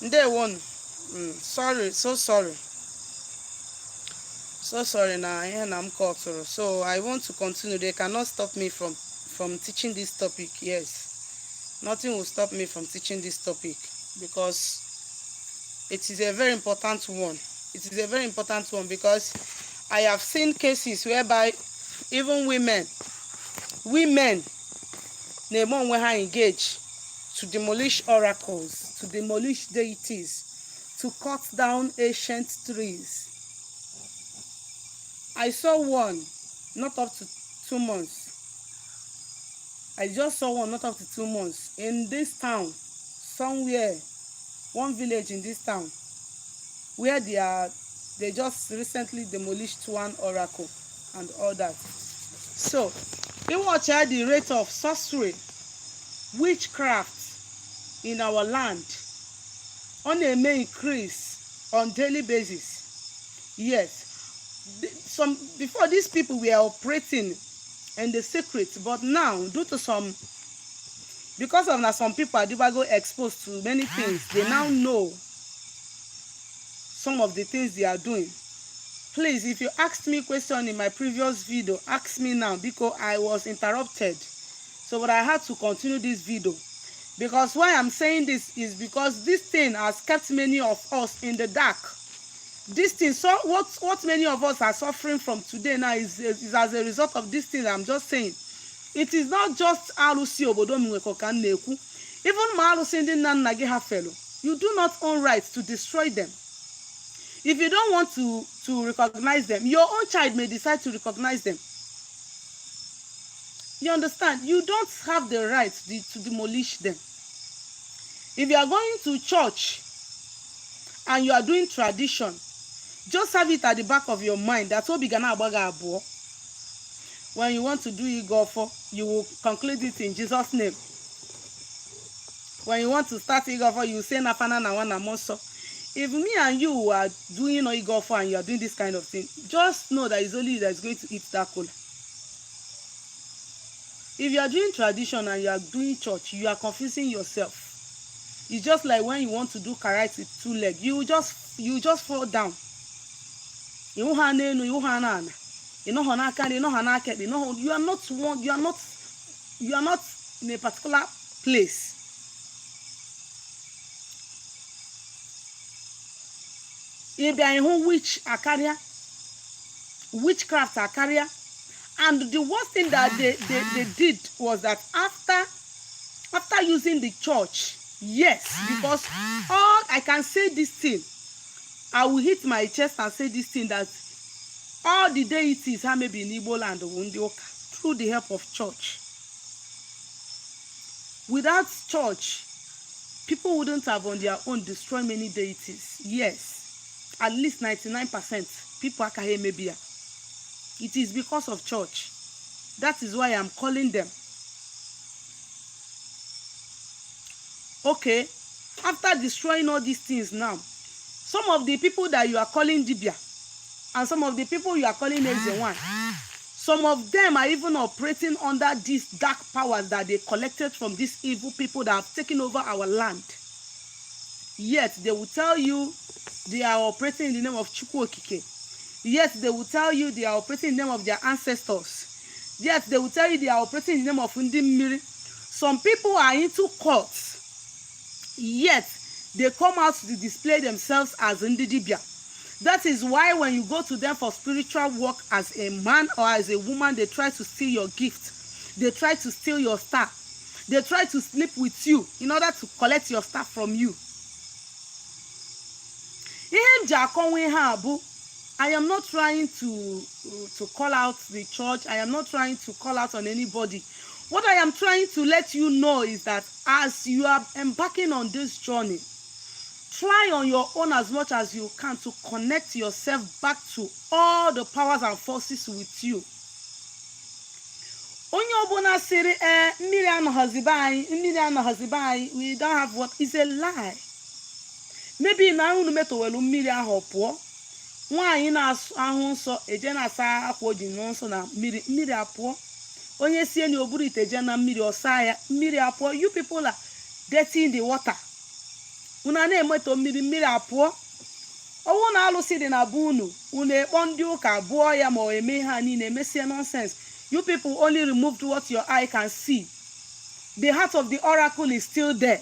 Ndewonu. Sorry, so sorry, so sorry na ihe na m kọtụrụ. So I want to continue. They cannot stop me from teaching this topic. Yes, nothing will stop me from teaching this topic because it is a very important one. It is a very important one because I have seen cases whereby even women na-eme onwe ha engage to demolish oracles, to demolish deities, to cut down ancient trees. I saw one not up to 2 months. I just saw one not up to 2 months in this town, somewhere, one village in this town, where they just recently demolished one oracle and all that. So, you watch the rate of sorcery, witchcraft in our land ọ na-eme increase on daily basis. Yes, some before, these people were operating in the secret, but now, due to some, because of na some people adịbago exposed to many things, they now know some of the things they are doing. Please, if you asked me question in my previous video, ask me now, because I was interrupted. So, but I had to continue this video, because why I'm saying this is because this thing has kept many of us in the dark. This thing, so what many of us are suffering from today now is as a result of this thing I'm just saying. It is not just arụsị obodo m nwekọ ka m na-ekwu. Even ma arụsị ndị nna nna gị ha felu, you do not own right to destroy them. If you don't want to recognize them, your own child may decide to recognize them. You understand? You don't have the right to demolish them. If you are going to church and you are doing tradition, just have it at the back of your mind that obi ga na-agba gị abụọ. When you want to do ịgọ ọfọ, you will conclude it in Jesus' name. When you want to start ịgọ ọfọ, you say n'afa Nna na Nwa na Mmụọ Nsọ. If me and you are doing ịgọ ọfọ and you are doing this kind of thing, just know that it's only you that is going to eat that kola. If you are doing tradition and you are doing church, you are confusing yourself. It's just like when you want to do karate with two legs, you just fall down. Ihu ha n'elu, ihu ha n'ala, ịnọghọ n'aka nri, ịnọghọ n'aka ekpe, ịnọghọ. You are not one, you are not in a particular place. Ị bịa ịhụ witch akarịa, witchcraft akarịa. And the worst thing that they did was that after using the church, yes, because all I can say, this thing, I will hit my chest and say this thing, that all the deities ha mebi n'Igbo land bụ ndị ụka through the help of church. Without church, people wouldn't have on their own destroy many deities. Yes, at least 99% people akaghị emebi ya. It is because of church. That is why I'm calling them. Okay, after destroying all these things now, some of the people that you are calling dibia and some of the people you are calling eze, some of them are even operating under these dark powers that they collected from these evil people that have taken over our land. Yet they will tell you they are operating in the name of Chukwu Okike. Yet they will tell you they are operating in the name of their ancestors. Yet they will tell you they are operating in the name of ndị mmiri. Some people are into cults, yet they come out to display themselves as ndị dibia. That is why when you go to them for spiritual work as a man or as a woman, they try to steal your gift, they try to steal your star, they try to sleep with you in order to collect your star from you. Ihe m ji akọwa ihe a bụ, I am not trying to call out the church. I am not trying to call out on anybody. What I am trying to let you know is that as you are embarking on this journey, try on your own as much as you can to connect yourself back to all the powers and forces with you. Onye ọbụla sịrị ee, mmiri anọghọzibe anyị, mmiri anọghọzibe anyị, we don't have what, is a lie. Maybe na unu metowelu mmiri ahụ pụọ. Nwaanyị na-ahụ nsọ eje na-asa akwa o ji nụọ nsọ na mmiri, mmiri apụọ. Onye sie na oburu ite jee na mmiri, ọsa ya, mmiri apụọ. You people are dirtying the water. Unu a na-emetọ mmiri, mmiri apụọ. Ọwụ na alụsị dị na be unu, unu ekpọ ndị ụka bụọ ya ma ọ eme ha niile emesie nonsense. You people only removed what your eye can see. The heart of the oracle is still there.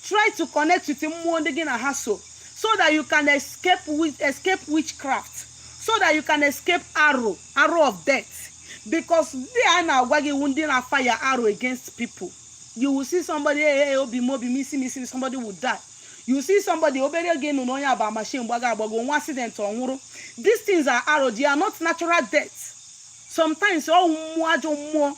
Try to connect with mmụọ ndị gị na ha so, so that you can escape witchcraft, so that you can escape arrow of death, because ndị a na-agwa gị iwu ndị na-fire arrow against people. You will see somebody, "Hey, hey, obi m, obi m, isi m, isi m," somebody will die. You see somebody, obere oge nụ na onye aba machine gbago agbago, nwa accident, ọ nwụrụ. These things are arrow. They are not natural death. Sometimes ọ mmụọ, ajọ mmụọ.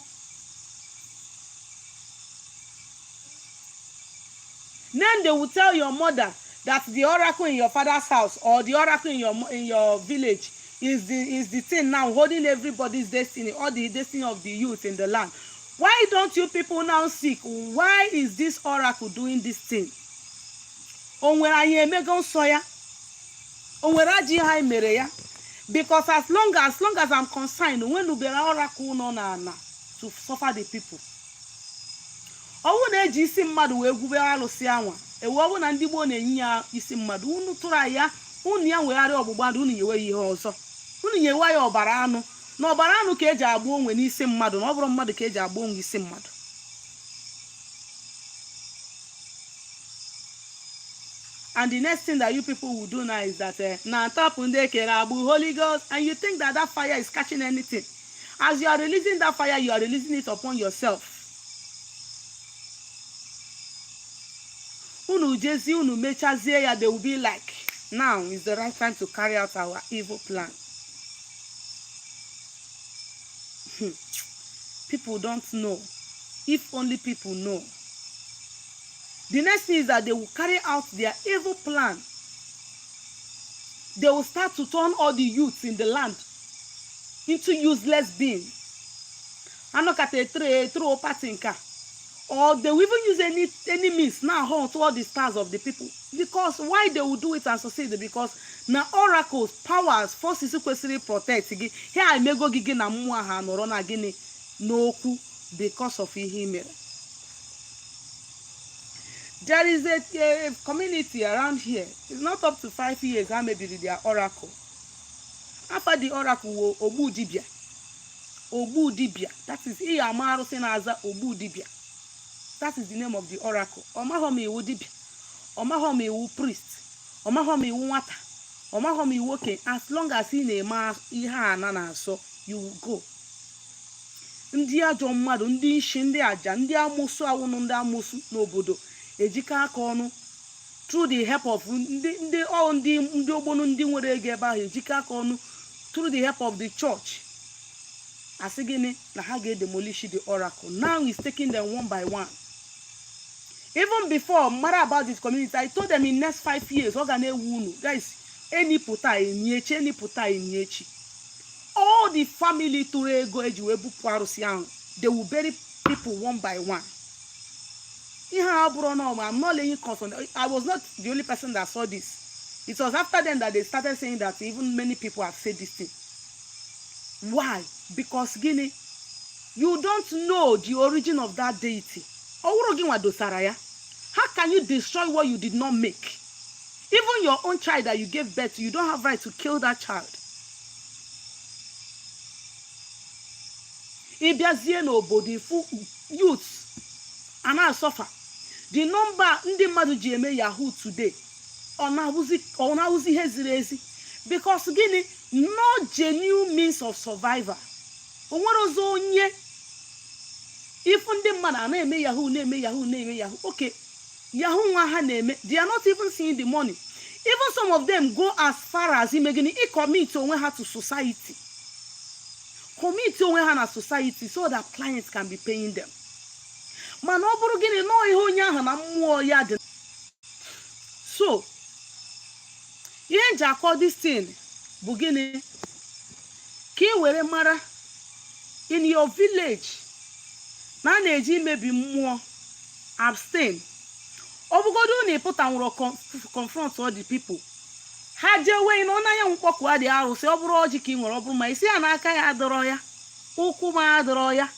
Then they will tell your mother that the oracle in your father's house or the oracle in your village is the thing now holding everybody's destiny or the destiny of the youth in the land. Why don't you people now seek, why is this oracle doing this thing? O nwere anyị emego nsọ ya? O nwere ajọ ihe anyị mere ya? Because as long as I'm concerned, onwenubere oracle nọ n'ala to suffer the people. Ọwụ na-eji isi mmadụ wee gwube arụsị anwa ewe. Ọ bụ na ndị gboo na-enye ya isi mmadụ, unu tụrụ ya, unu ya nwegharị ọgbụgba ndụ, unu nyewe ya ihe ọzọ, unu nyewe ya ọbara anụ. Na ọbara anụ ka eji agba onwe n'isi mmadụ, na ọ bụrụ mmadụ ka eji agba onwe isi mmadụ. And the next thing that you people will do now is that na top ndị kere agbụ Holy Ghost, and you think that that fire is catching anything. As you are releasing that fire, you are releasing it upon yourself. Unu jezi, unu mechazie ya, they will be like, "Now is the right time to carry out our evil plan." People don't know. If only people know. The next thing is that they will carry out their evil plan. They will start to turn all the youths in the land into useless beings. Anọkata etere throw party nke a, or they will even use any means now hunt all the stars of the people. Because why they will do it and succeed? Because na oracles, powers, forces kwesịrị protect gị, ha emego gị, gị na mmụọ ha nọrọ na gịnị n'okwu because of ihe i mere. There is a community around here. It's not up to 5 years ha mebiri their oracle. Afa the oracle wo Ogbu Dibia. Ogbu Dibia, that is ihe ama arụsị na-aza Ogbu Dibia. That is the name of the oracle. Ọmaghọ m iwu dibia, ọmaghọ m iwu priest, ọmaghọ m iwu nwata, ọmaghọ m iwu okenye. As long as ị na-eme ihe a na na-asọ, you will go. Ndị ajọ mmadụ, ndị nshi, ndị aja, ndị amụsụ, awụnụ ndị amụsụ n'obodo ejikọ aka ọnụ through the help of ndị ọ ndị ogbonu, ndị nwere ego ebe ahụ, ejikọ aka ọnụ through the help of the church, asị gịnị? Na ha ga-edemolish the oracle. Now is taking them one by one. Even before mara about this community, I told them in next 5 years ọ ga na-ewu unu guys enipụta enyi echi, enipụta enyi echi. All the family tụrụ ego eji wee bupụ arụsị ahụ, they will bury people one by one. Ihe a bụrụ na I'm not laying curse on. I was not the only person that saw this. It was after then that they started saying that even many people have said this thing. Why? Because gịnị? You don't know the origin of that deity. Ọ wụrụ gị nwa dosara ya. How can you destroy what you did not make? Even your own child that you gave birth to, you don't have right to kill that child. Ị bịazie n'obodo, ifu youths a na-asọfa. The number ndị mmadụ ji eme yahoo today, ọ na-awụzi ihe ziri ezi. Because gịnị? No genuine means of survival. O nwere ọzọ onye ifu ndị mmadụ a na-eme yahoo, na-eme yahoo, na-eme yahoo. Okay, yahoo nwa ha na-eme, they are not even seeing the money. Even some of them go as far as ime gịnị? Ịcommit onwe ha to society, commit onwe ha na society so that clients can be paying them. Mana ọ bụrụ gịnị nọọ ihe onye ahụ na mmụọ ya dị. So ihe nji akọ this thing bụ gịnị? Ka ị were mara in your village na a na-eji imebi mmụọ. Abstain. Ọ bụgodu na ị pụta nwụrụ confront all the people, ha jewe na ọnanya mkpọkụ adị arụsị. Ọ bụrụ ọjị ka ị nwere, ọ bụrụ ma isi ya n'aka ya adọrọ ya, ụkwụ ma adọrọ ya,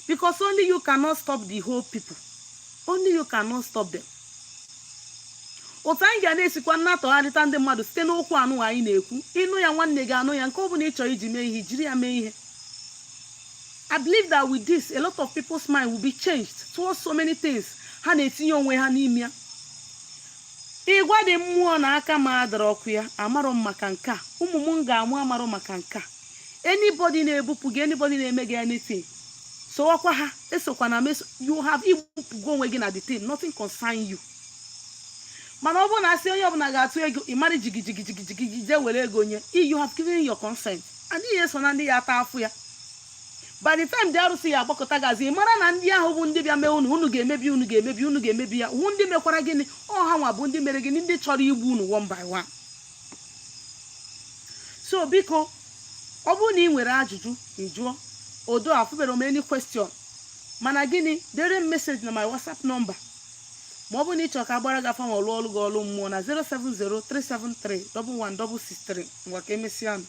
because only you cannot stop the whole people. Only you cannot stop them. Otu anyị ga na-esikwa nnatọgharịta ndị mmadụ site n'okwu anụ anyị na-ekwu, ịnụ ya, nwanne gị anụ ya, nke ọ bụla ị chọrọ iji mee ihe, jiri ya mee ihe. I believe that with this, a lot of people's mind will be changed towards so many things ha na-etinye onwe ha n'ime ya. Ịgwa dị mmụọ na aka m adọrọ ọkụ ya, amarọ m maka nke a, ụmụ m ga-amụ amarọ maka nke a. Anybody na-ebupụ gị, anybody na-eme gị anything, sowakwa ha, esokwa na meso. You have igbupụgo onwe gị na the thing, nothing concern you. Mana ọ bụrụ na asị onye ọbụla ga-atụ ego, ị mara jigijigijigiji jee were ego nye, you have given your consent and ihe so na ndị ya ata afụ ya. By the time dị arụsị ya agbakọta gazi, ị mara na ndị ahụ bụ ndị bịa mee unu, unu ga-emebi, unu ga-emebi, unu ga-emebi ya. Hụ ndị mekwara gịnị? Ọ ha nwa bụ ndị mere gịnị? Ndị chọrọ igbu unu one by one. So biko, ọ bụrụ na ị nwere ajụjụ, ị jụọ. Odo afụbere m any question, mana gịnị, dere m message na my WhatsApp number, ma ọ bụrụ na ị chọrọ ka agbara gị afa ma ọlụ ọlụ gị ọlụ mmụọ na 07037311663. Ngwa, ka emesịa nụ.